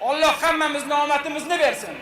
Alloh hammamizni omadimizni bersin.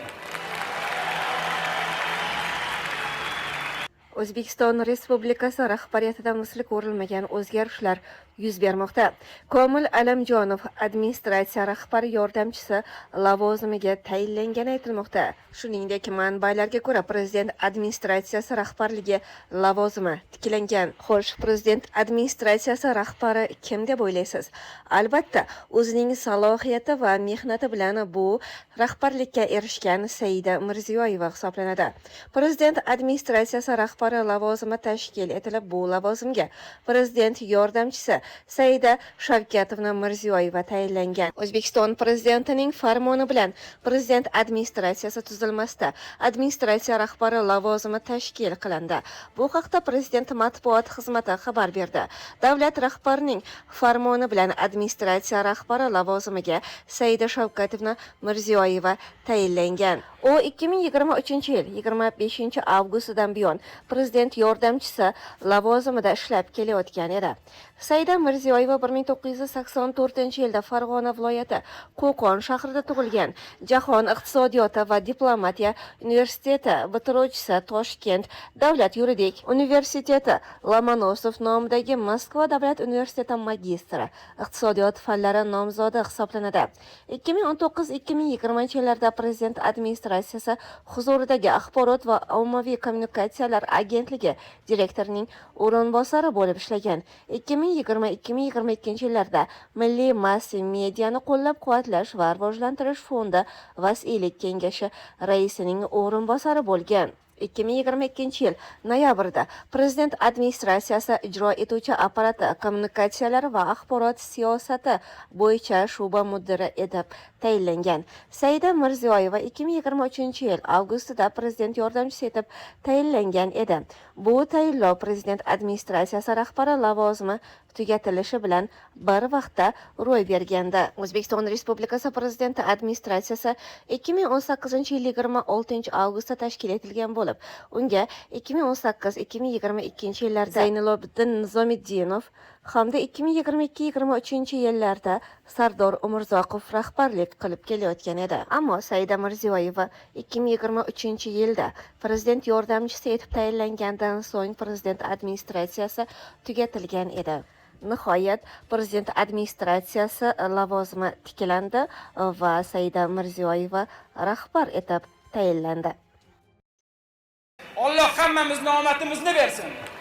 O'zbekiston Respublikasi rahbariyatida misli ko'rilmagan o'zgarishlar yuz bermoqda. Komil Alamjonov administratsiya rahbari yordamchisi lavozimiga tayinlangani aytilmoqda. Shuningdek, manbalarga ko'ra, prezident administratsiyasi rahbarligi lavozimi tiklangan. Xo'sh, prezident administratsiyasi rahbari kim deb o'ylaysiz? Albatta, o'zining salohiyati va mehnati bilan bu rahbarlikka erishgan Saida Mirziyoyeva hisoblanadi. Prezident administratsiyasi rahbari lavozimi tashkil etilib, bu lavozimga prezident yordamchisi Saida Shavkatovna Mirziyoyeva tayinlangan. O'zbekiston prezidentining farmoni bilan prezident administratsiyasi tuzilmasida administratsiya rahbari lavozimi tashkil qilindi. Bu haqda prezident matbuot xizmati xabar berdi. Davlat rahbarining farmoni bilan administratsiya rahbari lavozimiga Saida Shavkatovna Mirziyoyeva tayinlangan. U 2023-yil 25 avgustidan buyon prezident yordamchisi lavozimida ishlab kelayotgan edi. Saida Mirziyoyeva 1984-yilda Farg'ona viloyati Qo'qon shahrida tug'ilgan. Jahon iqtisodiyoti va diplomatiya universiteti bitiruvchisi, Toshkent davlat yuridik universiteti, Lomonosov nomidagi Moskva davlat universiteti magistri, iqtisodiyot fanlari nomzodi hisoblanadi. 2019-2020 yillarda prezident administratsiyasi huzuridagi axborot va ommaviy kommunikatsiyalar agentligi direktorining o'rinbosari bo'lib ishlagan. 2020-2022 yillarda Milliy mass mediani qo'llab-quvvatlash va rivojlantirish fondi vasiylik kengashi raisining o'rinbosari bo'lgan. 2022 yil noyabrda prezident administratsiyasi ijro etuvchi apparati kommunikatsiyalar va axborot siyosati bo'yicha shu'ba mudiri etib tayinlangan. Saida Mirziyoyeva 2023 yil avgustida prezident yordamchisi etib tayinlangan edi. Bu tayinlov prezident administratsiyasi rahbari lavozimi tugatilishi bilan bir vaqtda ro'y bergandi. O'zbekiston Respublikasi prezidenti administratsiyasi 2018 yil 26 avgustda tashkil etilgan bo'lib, unga 2018-2022 yillarda Zaynilobiddin Nizomiddinov hamda 2022-23 yillarda Sardor Umurzoqov rahbarlik qilib kelayotgan edi. Ammo Saida Mirziyoyeva 2023 yilda prezident yordamchisi etib tayinlangandan so'ng prezident administratsiyasi tugatilgan edi. Nihoyat prezident administratsiyasi lavozimi tiklandi va Saida Mirziyoyeva rahbar etib tayinlandi. Alloh hammamizni omadimizni bersin.